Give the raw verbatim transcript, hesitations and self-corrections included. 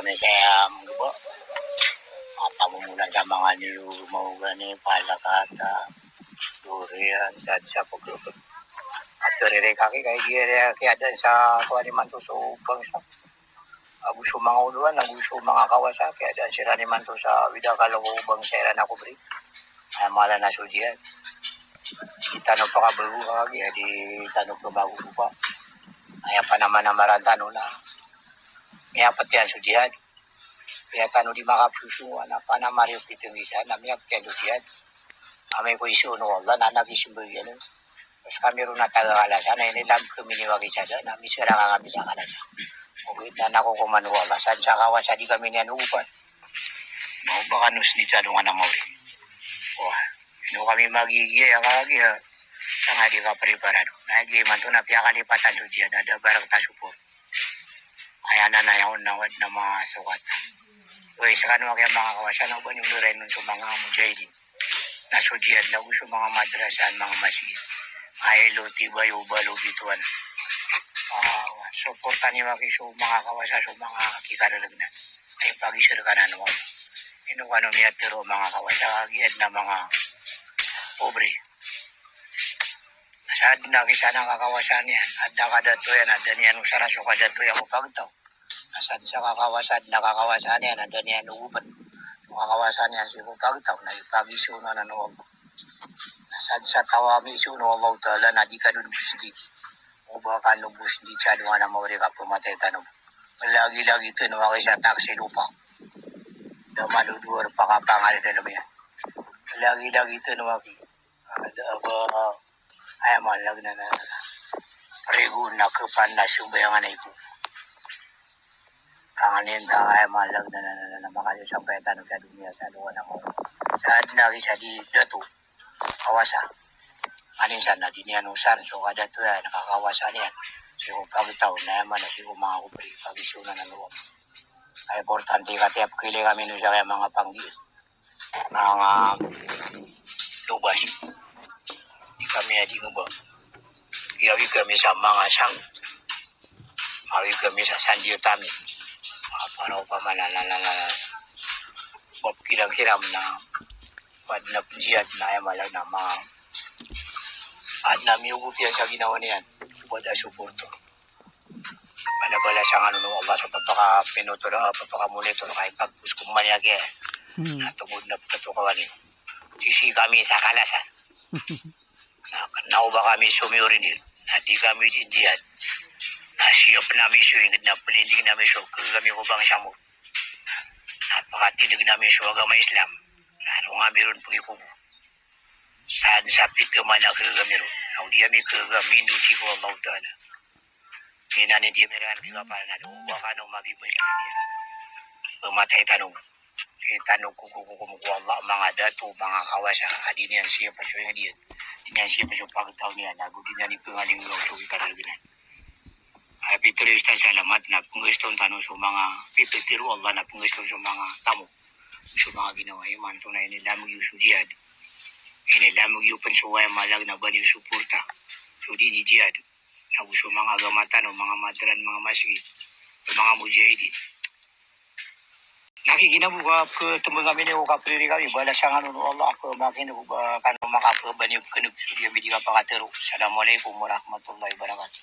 Kami saya manggibo. Mata mo mula sa manga niyo, mawgani, palakata, durian, sa, sa pagkakit. At ririkaki, kay giri, kaya dan sa kuwan imanto so bangsa. Ago so manga olowan, ago so manga kawasa, kaya dan siran imanto sa wida kalo ko bangsa iran ako bri. Ay, mala na so jihad. Di tano pakabago kagi, di tano pakabago pa. Ay, apa naman na maran tano na. Miyapatiyan so jihad. Kaya tano di makapsusungan, apa na mariyo pitong isa, na miyapatiyan so jihad. Amay ko iso no Allah, na nagisimbagiyan. Terus kami ron na taga Kalasa, na inilam kami ni wagi sada, na misira ka kami sa Kalasa. Okay, na nako ko man ko Allah, sa, sa kawasa di kami niyan ugupan. Mao ba kano sini sa dungan a mawri. Wah, ino kami magigiya, ya kagi, ya. Sanga di ka preparado. Na igi man to na piyakalipatan to diyan, ada barang ta support. Aya na na yaon na wad na mga sukat. Uy, sa kano kaya mga kawasa na uban yung luray nun sa mga mujahidin. Na so jihad na so mga madrasa, mga masjid. Ay, lo, tibay, ubalo, bituan. Ah, suportan niyo aki so mga kawasa, so mga kikarelagnan. Ay, pagisir ka na naman. Ino kano miyatero mga kawasa, agiyad na mga pobre. Sa adn a kisa na kakawasa niyan, adn a kadato iyan, adn iyan osara so kadato iyan ko pagtaw. Asad sa kakawasa, adn a kakawasa niyan, adn iyan ogopan. So kakawasa niyan sii ko pagtaw, na ipagisoon anan o Allah. Asad sa taw a miisoon o Allahu Ta'ala, na di kano bo sdiki. O ba kano bo sdiki sa dungan a mawri ka pmatay tano bo. Lagilagi tano aki sa taksi lopa. Da malo dowar pakapangal dalem iyan. Lagilagi tano aki. Ada apa, aya malag na na, na. Rigo na kepan na sumbayangan iko. Tangan inta, aya malag na na, na, na, na, makali sampay tano sa doniya, sa dowa na mo. Sa adn a kisa di dato, kawasa. Anin sa na di niyan osar, so kadato iyan, kakawasa niyan. Sii ko pagtaw, na aya mana sii ko manga kopri, pagisoon anan o Allah. Ay, importante ka tiyap kili kami no sa kaya manga panggi. Manga lobas. Di kami adi ngoba. Iyawi kami sa manga sang. Awi kami sa sandiyo tami. Apa na opama na, na, na, na, na. Bab kiram-kiram na. Pad na penjiyat na aya malag na ma. Ad na miyogo piyan sa ginawa niyan. Bada suporto. Mana balasan ano no Allah sa papaka-monitor, ah, papaka-monitor, kay pagpus ko man yagi. Hmm. Na tungod na pagkatukawan ni. Sisi kami sa Kalasan. Na, na o ba kami sumiyorinir. Na di kami di jihad. Na siyap nami so inged na pelinding nami so kami ko bangsa mo. Na pakatindeg nami so agama Islam. Na ron kami ron pagikobo. Saan sa pito man a kegami ron. Na o di ami kegami ndo sii ko Allahu Ta'ala. Di na ni di miran di kapal na do. Baka no mabibay sa niya. Pematay tano. Di tano kukukukum ko Allah, manga dato, manga kawasa, a di niyan siyapa so inged iyan. Di niyan siyapa so pagtaw niyan, ago di niyan ipengaling o so kikaralbinan. Ay, pitharo iyan sa salamat na penggeston tano so manga pipitharo o Allah na penggeston so manga tamok. So manga ginawa imanto na inilameg iyo so jihad. Inilameg iyo pen so aya malag na ba niyo suporta so di di jihad. Ago so manga agama tano, manga madran, manga masjid, so manga mujahidin. Na ki gina bo ka, ketembeng kami niyo, kapriri kami, balasan ano o Allah, ko makin ko ba kano makapebani o keneg so di ami di kapakatero. Assalamualaikum warahmatullahi wabarakatuh.